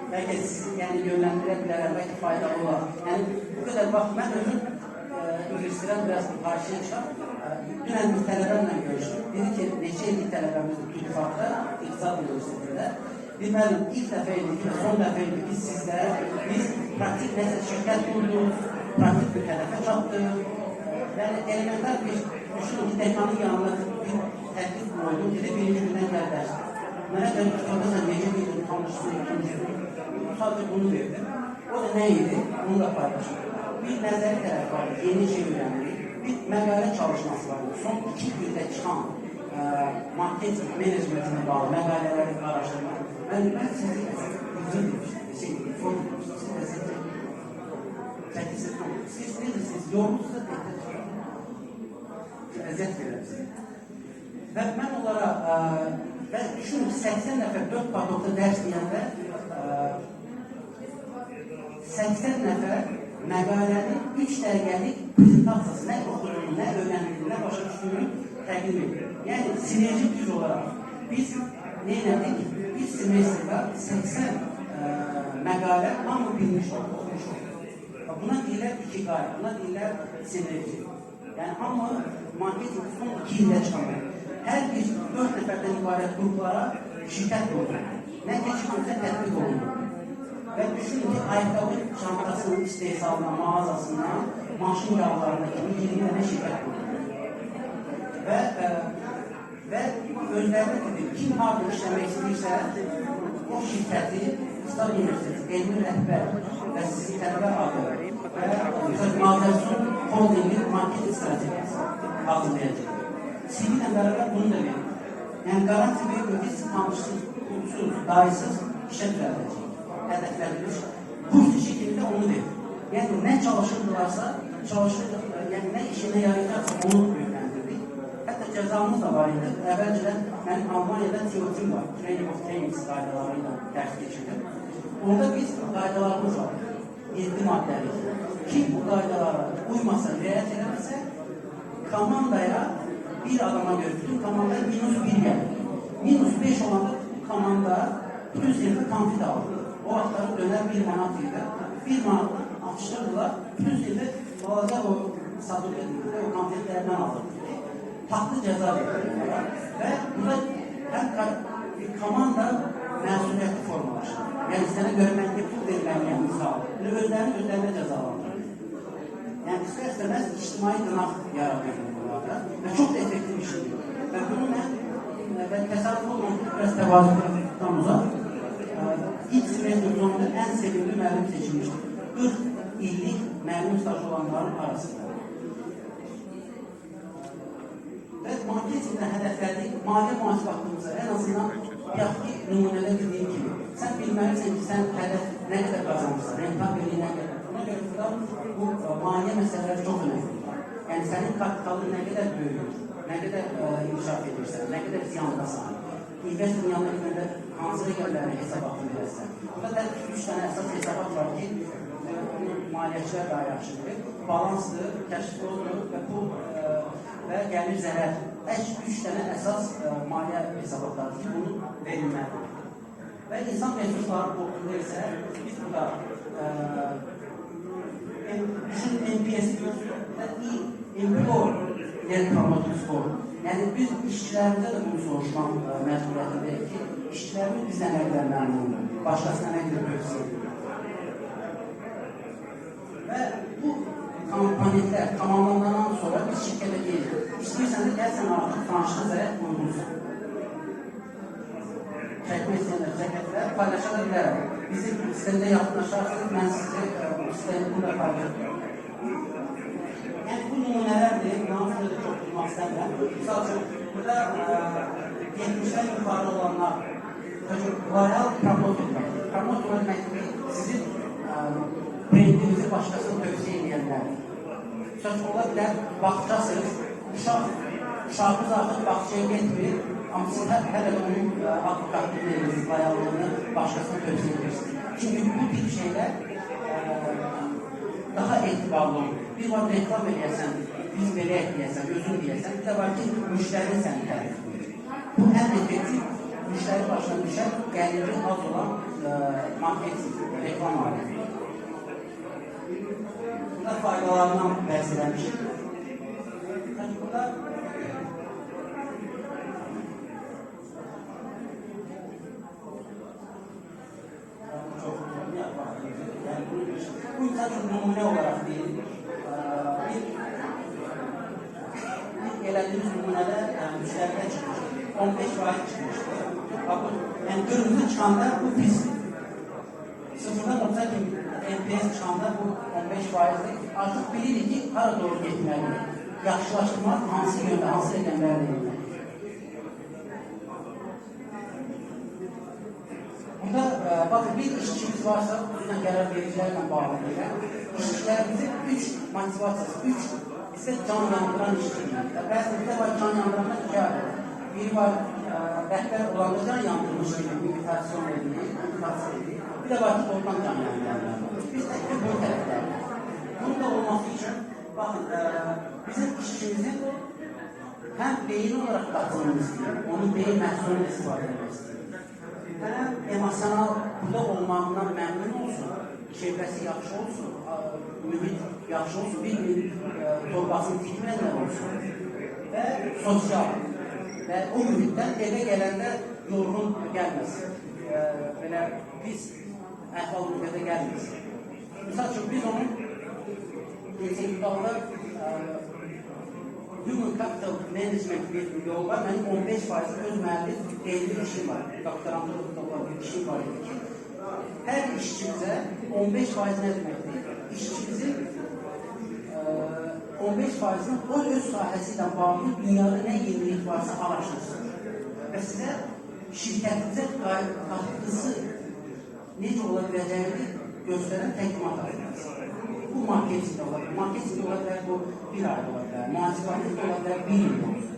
A: Bəlkə sizi yəni, yönləndirə bilərəm, bəlkə faydalı olar. Yəni, bu qədər vaxt mən özüm ingilisdən biraz qarşıya çıxam. Dünən bir tələbəmlə görüşdüm. Dedi ki, neçə illik tələbəmizdir TÜDİFAQ-da, İqtisad Universitetində. Bir müəllim, ilk dəfə idi ki, son dəfə idi ki, sizdə biz praktik nəsə şirkət qurduq, praktik bir hədəfə çatdıq. Yəni, elementar bir, düşünün ki, dekanın yanına bir təklif qoydum, dedi, birinci gündən gəl dərs. Mənə dedim, kitabda sən necə deydin, tanışsın, ikincisi. Sadəcə bunu verdim. O da nə idi? Bunu da paylaşdım. Bir nəzəri tərəf var, yeni şey öyrəndik. Bir məqalə çalışması var. Son 2 ildə çıxan marketing menecmentinə bağlı məqalələri araşdırmaq. Mən sizi üzür demişdim, inform demişdim, siz vəziyyət çəkilsin. Siz necəsiniz? Yorulursunuz da təkdə əziyyət verir. Və mən onlara, və düşünün 80 nəfər 4 patokda dərs deyəndə 80 nəfər məqalənin 3 dəqiqəlik prezentasiyası, nə oxuduğunu, nə öyrəndiyini, nə başa düşdüyünü təqdim edir. Yəni, sinerji güc olaraq biz nə elədik? Bir semestrdə 80 məqalə hamı bilmiş oldu, oxumuş oldu. Buna deyirlər ikiqay, buna deyirlər sinerji. Yəni, hamı marketing son 2 ildə çıxamır. Hər bir 4 nəfərdən ibarət qruplara şirkət qurdu. Nə keçirilsə tətbiq olundu. Və düşünün ki, ayaqqabı çantasının istehsalından, mağazasından, maşın yağlarına kimi 20 dənə şirkət qurdu. Və özlərinə dedim, kim harada işləmək istəyirsə, o şirkəti İqtisad Universiteti, elmi rəhbər və sizin tələbə adı və Mazərsun Holdingin marketing strategiyası hazırlayacaq. CV ilə bərabər bunu da verir. Yəni, garantiya verir ki, siz tanışsız, pulsuz, dayısız işə düzəldəcək. Hədəfləndirilmiş kurs işi kimi də onu verir. Yəni, nə çalışırdılarsa, çalışırdılar, yəni nə işinə yarayacaqsa onu yönləndirdik. Hətta cəzamız da var idi. Əvvəlcədən mənim Almaniyada TOT-im var. Training of Trainings qaydaları ilə dərs keçirdim. Orada biz qaydalarımız var. 7 maddəlik. Kim bu qaydalara uymasa, riayət eləməsə, komandaya bir adama görə bütün komandaya -1 gəlir. -5 olanda komanda bütün sinifə konfet aldı. O vaxtları dönər 1 manat idi. 1 manatla atışdırdılar. Bütün sinifə balaca o satıb edildi, o konfetlərdən alırdı. Taxtlı cəza verirlər. Və burada həm bir komanda məsuliyyətli formalaşır. Yəni, sənə görə mən ki, pul verilməliyəm, misal. Özlərini özlərinə cəzalandırır. Yəni, istər-istəməz ictimai qınaq yaradır bunlarda və çox da effektiv işləyir. Və bunu mən və təsadüf olmamış biraz təvazökarlıqdan uzaq ilk semestr sonunda ən sevimli müəllim seçilmişdir. 40 illik müəllim stajı olanların arasında. Və marketinglə hədəflədik, maliyyə mühasibatımıza ən azından bayaqki nümunədə dediyim kimi, sən bilməlisən ki, sən hədəf nə qədər qazanırsan, rentabiliyi nə qədər. Buna görə burada bu maliyyə məsələləri çox önəmlidir. Yəni, sənin kapitalın nə qədər böyüyür, nə qədər inkişaf edirsən, nə qədər ziyandasan, investorun yanına gedəndə hansı rəqəmləri hesabatını verəsən. Burada da 3 dənə əsas hesabat var ki, bunu maliyyəçilər daha yaxşı bilir. Balansdır, cash flowdur və pul və gəlir zərər. 3 dənə əsas maliyyə hesabatlarıdır ki, bunu verilməlidir. Və insan resursları blokunda isə biz burada düşünün NPS-i görürsünüz və Employer Net Promoter Score. Yəni, biz işçilərimizə də bunu soruşmaq məcburiyyətindəyik ki, işçilərimiz bizdən nə qədər məmnundur, başqasına nə qədər tövsiyə edir. Və bu komponentlər tamamlanandan sonra biz şirkətə deyirik, istəyirsən də gəlsən artıq franşizaya uyğunsan. Çəkmək istəyənlər çəkətlər, paylaşa da bilərəm. Bizim sistemdə yaxınlaşarsınız, mən sizi sistemdə bunu da paylaşacağım. Yəni, bu nümunələrdir, hansını da çox durmaq istəmirəm. Misal üçün, burada 70-dən yuxarı olanlar, loyal promoter deməkdir. Promoter deməkdir ki, sizin brendinizi başqasına tövsiyə edənlərdir. Misal üçün, ola bilər, bağçasınız, uşağınız artıq bağçaya getmir, amma siz hələ də onun advokatlığını edirsiniz, loyallığını başqasına tövsiyə edirsiniz. Çünki bu tip şeylər daha etibarlı olur. Bir var reklam eləyəsən, biz beləyək deyəsən, özün deyəsən, bir də var ki, müştərin səni tərif edir. Bu ən effektiv müştəri başına düşən gəliri az olan marketing, reklam aleti. Burada faydalarından bəhs eləmişik. Burada yani bu insan çok numune olarak değil, bir elədiyimiz nümunədə yəni, müştəridə çıxmışdı, 15% çıxmışdı. Bax, yəni, qırmızı çıxanda bu pis, 0-dan 30 NPS çıxanda bu 15%-dir. Artıq bilirik ki, hara doğru getməlidir. Yaxşılaşdırmaq hansı yöndə, hansı rəqəmlərlə etməlidir. Burada, baxın, bir işçimiz varsa, xüsusən qərar vericilərlə bağlı deyirəm, işçilərimizin 3 motivasiyası, 3 bizdə can yandıran işçidir. Bəzən bizdə var can yandıranlar 2 ayrı. Biri var, rəhbər olanda can yandırmış kimi imitasyon edilir, imitasiya edilir. Bir də var ki, oradan can yandıranlar var. Biz də ki, bu tərəflər. Bunun da olması üçün, baxın, bizim işçimizin həm beyni olaraq qatılımını istəyir, onun beyin məhsulunu istifadə etmək istəyir. Həm emosional burada olmağından məmnun olsun, çevrəsi yaxşı olsun, mühit yaxşı olsun, bir torbasını tikməyənlər olsun və sosial və o mühitdən evə gələndə yorğun gəlməsin, belə pis əhval-ruhiyyədə gəlməsin. Misal üçün, biz onun intellektualda Human Capital Management bir yol var. Mənim 15% öz müəllif elmi işim var. Doktoranturada olan bir işim var idi ki, hər işçimizə 15% nə deməkdir? İşçimizin 15%-nin o öz sahəsi ilə bağlı dünyada nə yenilik varsa araşdırsın. Və sizə şirkətinizə qatqısı necə ola biləcəyini göstərən təqdimat hazırlasın. Bu marketingdə ola bilər. Marketingdə ola bilər, bu bir ay ola bilər. Mühasibəlikdə ola bilər, bir il olsun.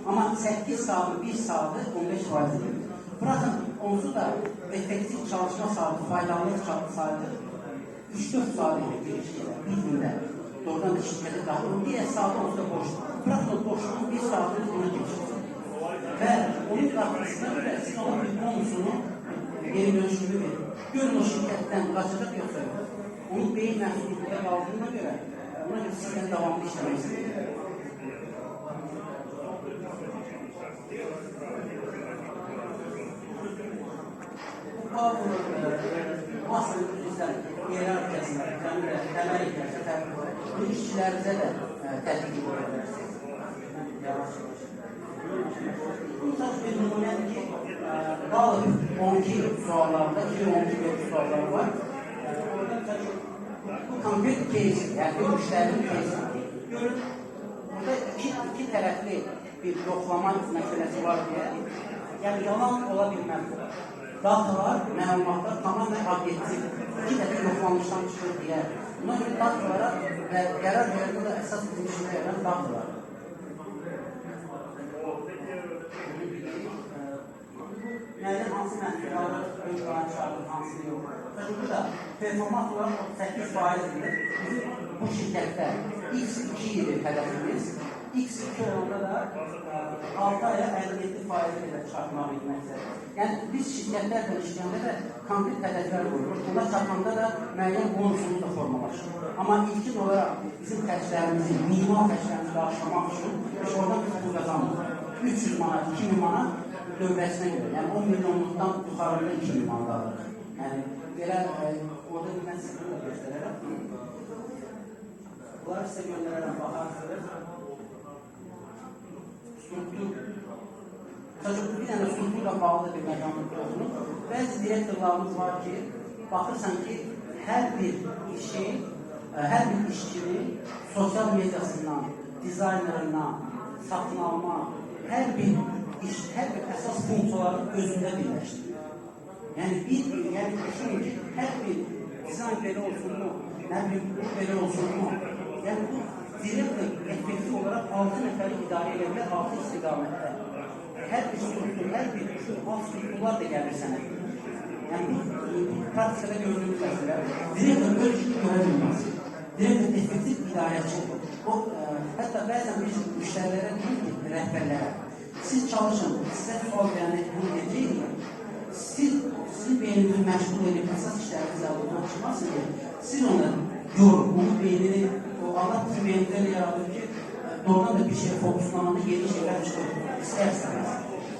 A: Amma 8 saatı, 1 saatı 15%-dir. Bırakın, onsuz da effektiv çalışma saatı, faydalı saatı 3-4 saat bir işçilər, bir gündə. Doğrudan da şirkətə qatılır. Digər saatı onsuz da boşdur. Bırakın o boşluğun bir saatını ona geçirsin. Və onun qatqısına görə siz ona bir bonusunu geri dönüş kimi verin. Görün o şirkətdən qaçacaq yoxsa yox. Onun beyin məhsulu burada qaldığına görə, ona görə sizdən davamlı işləmək istəyir. Bu Power Master üzrə hiyerarxiyasında, təməl hiyerarxiyasında təbii olaraq, bu işçilərimizə də tətbiq edə bilərsiniz. Yavaş yavaş. Bu sadəcə bir nümunədir ki, Gallup 12 suallarında, 2012 vergi sualları var. Orada bu konkret case, yəni bir müştərinin case. Görün, burada iki tərəfli bir yoxlama məsələsi var deyə, yəni yalan ola bilməz. Datalar, məlumatlar tamamilə obyektiv, iki dəfə yoxlanmışdan çıxır deyə. Buna görə datalara və qərar verəndə də əsas bizim işimizə yarayan datalar. Müəyyən hansı məhsulları ön plana çıxardır, hansını yox. Məsələn, burada performans olaraq 38%-dir. Bizim bu şirkətdə X2 idi hədəfimiz. X2 olanda da 6 aya 57% qədər çıxartmaq idi məqsəd. Yəni, biz şirkətlərlə işləyəndə də konkret hədəflər qoyuruq. Buna çatanda da müəyyən bonusumuz da formalaşır. Amma ilkin olaraq bizim xərclərimizi, minimal xərclərimizi qarşılamaq üçün biz oradan biz pul qazanmırıq. 300 manat, 2000 manat dövrəsinə görə, yəni 10 milyonluqdan yuxarıda 2000 manat alırıq. Yəni, belə, orada mən sizə bunu da göstərərəm. Bunları sizə göndərərəm, baxarsınız. Struktur. Sadəcə, bir dənə strukturla bağlı bir məqamı toxunur. Bəzi direktorlarımız var ki, baxırsan ki, hər bir işi, hər bir işçini sosial mediasından, dizaynerından, satın alma, hər bir iş, hər bir əsas funksiyaları özündə birləşdirir. Yəni, düşünün ki, hər bir dizayn belə olsunmu, nə bilim, bu belə olsunmu, yəni bu direktor effektiv olaraq 6 nəfəri idarə edə bilər, 6 istiqamətdə. Hər bir struktur, hər bir alt strukturlar da gəlir sənə. Yəni, bu praktikada gördüyümüz məsələ, direktor öz işini görə bilməz. Direktor effektiv idarəçidir. O, hətta bəzən biz müştərilərə deyirik ki, rəhbərlərə, Siz çalışın, sizə sual verəndə bunu necə eləyir? Siz, sizin beyninizi məşğul edib, əsas işlərinizi əldən çıxmasın deyə, siz onu yorun, onun beynini, o Allah bizim beynimizdə yaradır ki, doğrudan da bir şeyə fokuslananda yeni şeylər çıxır, istər-istəməz.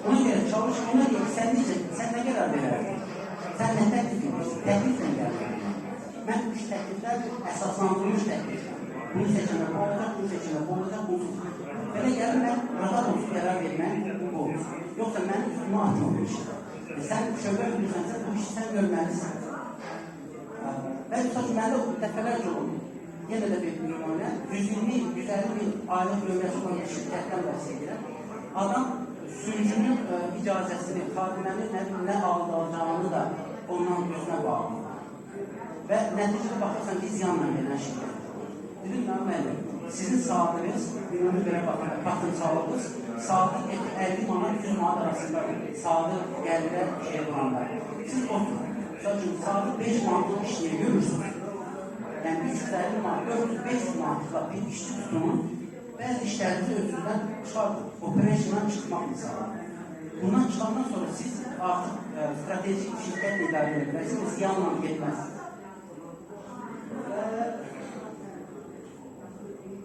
A: Ona görə çalış, ona görə sən necə, sən nə qərar verərdin? Sən nə təklif edirsin? Təkliflə gəlir. Mən üç təkliflər əsaslandırılmış təkliflər. Bunu seçənə bu olacaq, bunu seçənə bu olacaq, bunu seçənə. Belə gəlir, mən rahat olsun qərar verməyin bu olsun. Yoxsa mənim üstümə atma bu işi. Sən şöbə müdürsənsə, bu işi sən görməlisən. Və misal üçün, məndə o dəfələrcə oldu. Yenə də bir nümunə, 120-150 min aylıq nömrəsi olan bir şirkətdən bəhs edirəm. Adam sürücünün icazəsini, xadimənin nə alacağını da ondan özünə bağlı. Və nəticədə baxırsan ki, ziyanla gələn şirkət. Dedim, müəllim, sizin saatınız, ümumi belə baxın, potensialınız, saatı 50 manat, 100 manat arasında saatı gəlirə şey olanlar. Siz oturun, misal üçün, saatı 5 manatlıq iş yeri görürsünüz. Yəni 350 manat, 400-500 manatlıqla bir işçi tutunun, bəzi işlərinizi özünüzdən çıxardın, operationdan çıxmaq misalı. Bundan çıxandan sonra siz artıq stratejik şirkətlə idarə edə bilərsiniz, ziyanla getməz.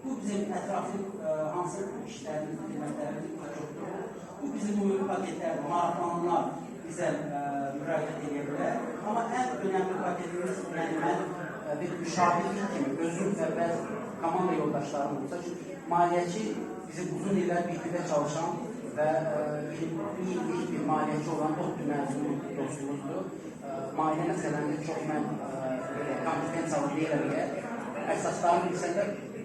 A: Bu bizim ətraflı hansı işlərimiz, xidmətlərimiz çoxdur. Bu bizim ümumi paketlər, maraqlananlar bizə müraciət edə bilər. Amma ən önəmli paketimiz, yəni mən bir müşavirlik kimi özüm və bəzi komanda yoldaşlarım olsa, çünki maliyyəçi bizim uzun illər birlikdə çalışan və 20 illik bir maliyyəçi olan ODTÜ məzunu dostumuzdur. Maliyyə məsələndə çox mən kompetensiyalı deyiləm deyə, əsaslarını bilsən də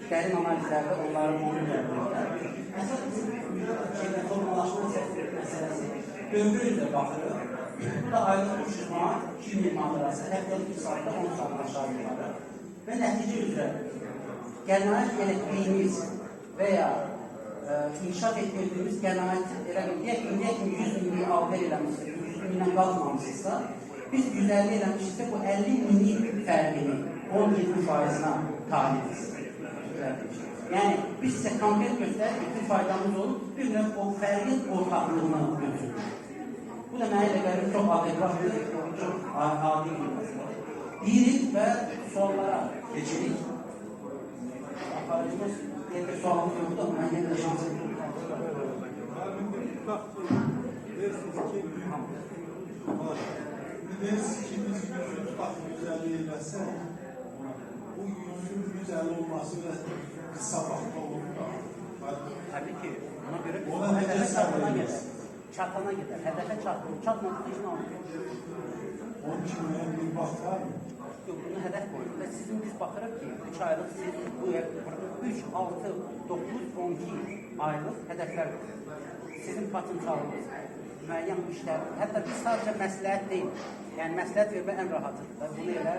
A: dərin analizlərdə onları onu gəlirlər. Əsas bizim formalaşma məsələsi dövrü üzrə baxırıq. Bu da aylıq 300 manat, 2000 manat arası, həftəlik 3 saatda 10 saat aşağı yuxarı. Və nəticə üzrə qənaət etdiyimiz və ya inkişaf etdirdiyimiz qənaət elə deyək ki, indiyə kimi 100 minlik alver eləmişsiniz, 100 mindən qalmamışsınızsa, biz 150 eləmişiksə, bu 50 minlik fərqini 10-20%-na talibiz. Yəni, biz sizə konkret göstərir ki, bir faydamız olur, bir növ o fərqin ortaqlığına götürür. Bu da mənə elə gəlir, çox adekvatdır, çox adi bir məsələdir. Deyirik və suallara keçirik. Aparıcımız deyir ki, sualımız yoxdur, amma mən yenə də şans edirəm.
B: Tutaq ki, deyirsiniz ki, deyirsiniz ki, biz 100 tutaq 150 eləsək, bu 100-ün 150 olması biraz qısa vaxtda olur da.
A: Təbii ki, ona görə
B: ona necə
A: çatana qədər, çatana qədər, hədəfə çatmır, çatmadıqda işin alınır.
B: Onun üçün müəyyən bir vaxt var mı?
A: Yox, bunu hədəf qoyulur və sizin biz baxırıq ki, 3 aylıq siz bu 3, 6, 9, 12 aylıq hədəflər qoyulur. Sizin potensialınız, müəyyən işlər, hətta biz sadəcə məsləhət deyil, yəni məsləhət vermək ən rahatıdır da, bunu elə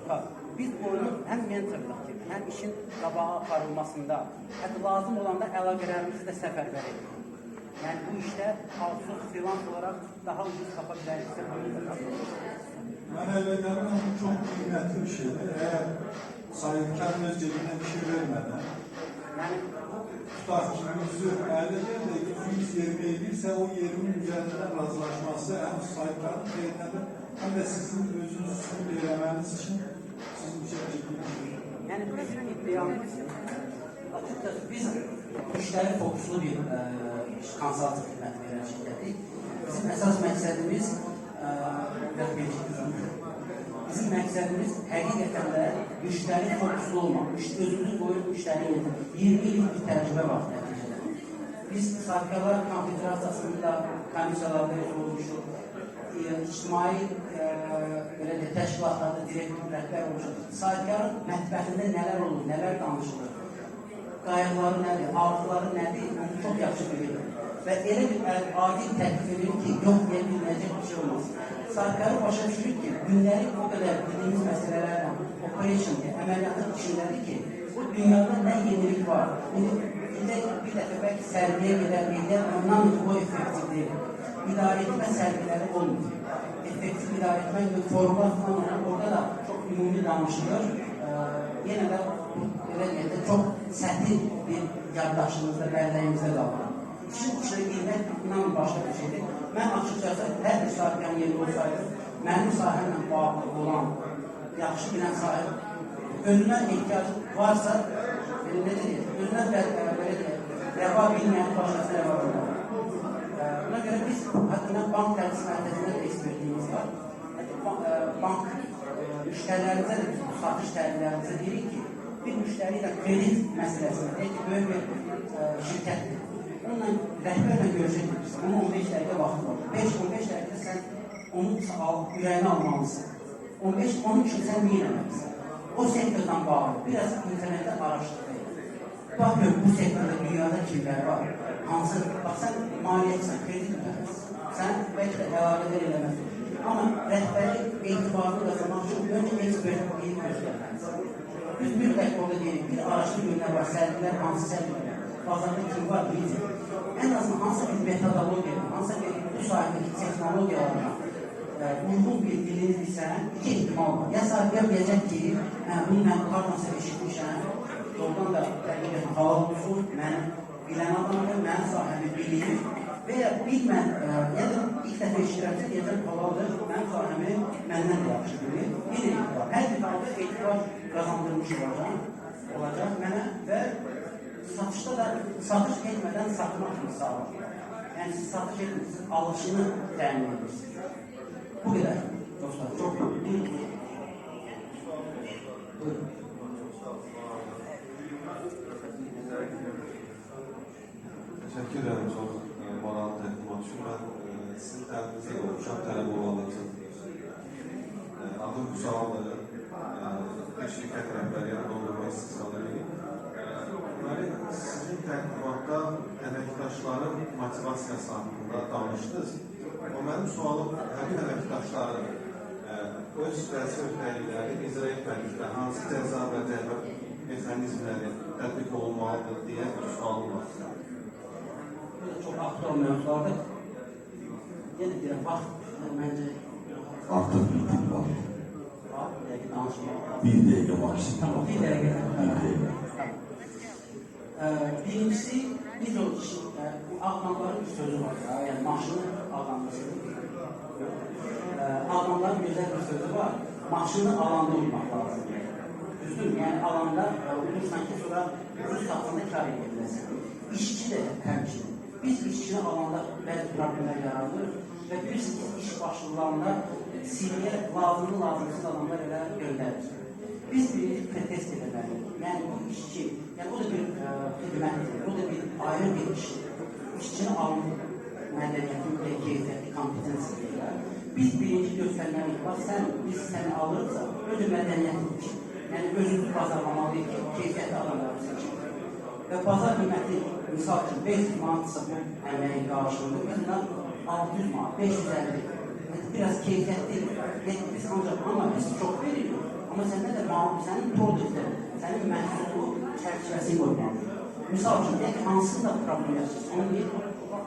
A: tutar. Biz qoyulur həm mentorluq kimi, həm işin qabağa aparılmasında, hətta lazım olanda əlaqələrimizi də səfərbər edirik. Yəni bu işdə outsource, freelance olaraq daha ucuz tapa biləriksə, bunu da tapırıq.
B: Mən elə gəlirəm, bu çox qiymətli bir şeydir. Əgər sahibkar öz cebindən bir şey vermədən,
A: yəni,
B: tutaq ki, 100-ü əldə edir də 120 edirsə, o 20-nin üzərindən razılaşması həm sahibkarın xeyrinədir, həm də sizin özünüz üçün eləməniz üçün sizin üçün ciddi bir şeydir.
A: Yəni bizim iddiamız, açıqcası biz müştəri fokuslu bir konsalting xidməti verən şirkətik. Bizim əsas məqsədimiz, bizim məqsədimiz həqiqətən də müştəri fokuslu olmaq, özümüzü qoyub müştəri yönetmək. 20 illik bir təcrübə var nəticədə. Biz Sahibkarlar Konfederasiyasında komissiyalarda üzv olmuşuq, ictimai belə deyək, təşkilatlarda direktor, rəhbər olmuşuq. Sahibkarın mətbəxində nələr olur, nələr danışılır, qayğıları nədir, ağrıları nədir, onu çox yaxşı bilirik. Və elə bir adil təklif edir ki, yox deyə bilməyəcək bir şey olmaz. Sahibkarı başa düşürük ki, günləri o qədər bildiyimiz məsələlərlə, operation, əməliyyatın içindədir ki, bu dünyada nə yenilik var. İndi bir dəfə bəlkə sərgiyə gedər, eləyər, ondan o effektiv deyil. İdarə etmə sərgiləri olmur. Effektiv idarə etmə gibi format falan olur. Orada da çox ümumi danışılır. Yenə də belə deyək də, çox səthi bir yaddaşımızda, bəlləyimizdə qalır. İşin içinə girmək inanın başqa bir şeydir. Mən açıqcası hər bir sahibkarın yerində olsaydım, mənim sahəmlə bağlı olan, yaxşı bilən sahib özünə ehtiyac varsa, belə necə deyək, özünə belə deyək, rəva bilməyən başqasına rəva bilmər. Buna görə biz, hətta mən bank tədris mərkəzində də ekspertliyimiz var. Hətta bank müştərilərimizə də biz bu satış təhlillərimizə deyirik ki, bir müştəri ilə kredit məsələsində, deyək ki, böyük bir şirkətdir. Onunla rəhbərlə görüşə gedirsən, onun 15 dəqiqə vaxtı var. 5-15 dəqiqədə sən onun ürəyini almalısan. 15, onun üçün sən nə etməlisən? O sektordan bağlı biraz internetdə araşdırma. Bax gör, bu sektorda dünyada kimlər var? Hansı, bax sən maliyyəçisən, kredit mütəxəssissən. Sən bəlkə də əlaqədar eləməz. Amma rəhbəri etibarını qazanmaq üçün öncə ekspertliyi göstərməlisən. Biz mütləq orada deyirik, bir araşdır gör nə var, sərgilər, hansı sərgilər, bazarda kim var, necə. Ən azından hansısa bir metodologiya, hansısa bir bu sahədəki texnologiyalarına uyğun bir dilini bilsən, iki ehtimal var. Ya sahibkar deyəcək ki, hə, bunu mən hardansa eşitmişəm, doğrudan da həqiqətən halal olsun, mənim bilən adamdır, mənim sahəmi bilir və ya bilmən, ya da ilk dəfə eşidirəmsə deyəcək halaldır, mənim sahəmi məndən də yaxşı bilir. Yenə etibar. Hər bir halda etibar qazandırmış olacaq mənə və satışda da satış etmədən satmaq misali. Yəni siz satış etmirsiniz, alışını təmin edirsiniz. Bu qədər dostlar. Çox buyurun. Buyurun.
C: Təşəkkür edirəm çox maraqlı təqdimat üçün. Mən sizin tərəfinizdə də olmuşam, tələbə olanda üçün. Adım Vüsaldır. Bir şirkət rəhbəriyəm, dondurma istehsal edirik. Deməli, sizin təqdimatda əməkdaşların motivasiyası haqqında danışdınız. Amma mənim sualım həmin əməkdaşların öz vəzifə öhdəliklərini icra etmədikdə hansı cəza və cərimə mexanizmləri tətbiq olunmalıdır deyə bir sualım var.
A: Bu da çox aktual mövzulardır. Yenə deyirəm, vaxt məncə
D: Artıq bitib vaxt.
A: Var, bir dəqiqə danışmaq.
D: Bir dəqiqə maksimum.
A: Tamam, bir dəqiqə.
D: Bir dəqiqə.
A: Tamam. Birincisi, biz o bu Ağdamların bir sözü var ya, yəni maşını Ağdamlısını. Ağdamların gözəl bir sözü var. Maşını alanda udmaq lazımdır. Düzdür, yəni alanda udursan ki, sonra ucuz satanda kar edə biləsən. İşçi də həmçinin. Biz işçini alanda bəzi problemlər yaradırıq və bilirsiniz ki, iş başvurularında CV-yə lazımlı, lazımsız adamlar elə göndərir. Biz birinci pretest etməliyik. Yəni bu işçi, yəni o da bir xidmətdir, o da bir ayrı bir işdir. İşçini alım mədəniyyətin və keyfiyyətli kompetensiya deyirlər. Biz birinci göstərməliyik, bax sən, biz səni alırıqsa, öncə mədəniyyətin için, yəni özümüzü bazarlamalıyıq ki, keyfiyyətli adamları seçin. Və bazar qiyməti, misal üçün 500 manatsa bu əməyin qarşılığında, biz buna 600 manat, 550. Yəni, biraz keyfiyyətli, yəni, biz ancaq, amma biz çox veririk. Amma səndə də sənin produktın, sənin məhsulu çərçivəsini qoymalıyıq. Misal üçün, deyək ki, hansında problem yaşayırsın, onu deyir,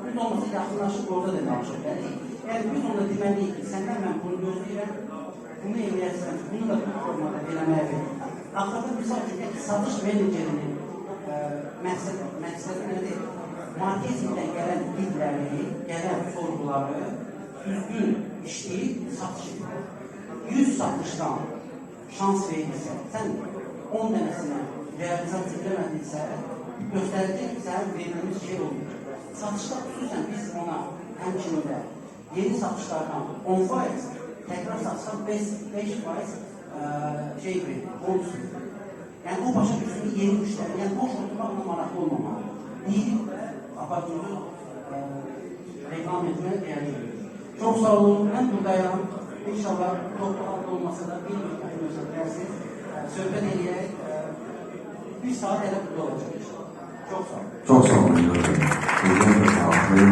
A: biz olmasa yaxınlaşıb orada da danışa bilərik. Yəni, biz onda deməliyik ki, səndən mən bunu gözləyirəm, bunu eləyərsən, bunu da bu formada eləməyə verir. Axırda, misal üçün, deyək ki, satış menecerinin məqsədi nədir? Marketingdən gələn leadləri, gələn sorğuları düzgün işləyib satış edir. 100 satışdan şans verilirsə, sən 10 dənəsinə realizasiya edəmədinsə, göstərəcək ki, sənin verdiyimiz şey olmuyor. Satışda xüsusən biz ona həmçinin də yeni satışlardan 10%, təkrar satışdan 5% şey verir, bonus verir. Yəni o başa düşsün ki, yeni müştəri, yəni boş oturmaq ona maraqlı olmamalıdır. Deyib aparatımızı reklam etməyə dəyərli görürük. Çox sağ olun, mən buradayam. İnşallah toplu halda olmasa da bir müddət göstərəsiniz. Söhbət eləyək. Bir saat elə burada olacaq inşallah. Çox sağ olun.
D: Çox sağ olun. Gözəl və sağlıqlı.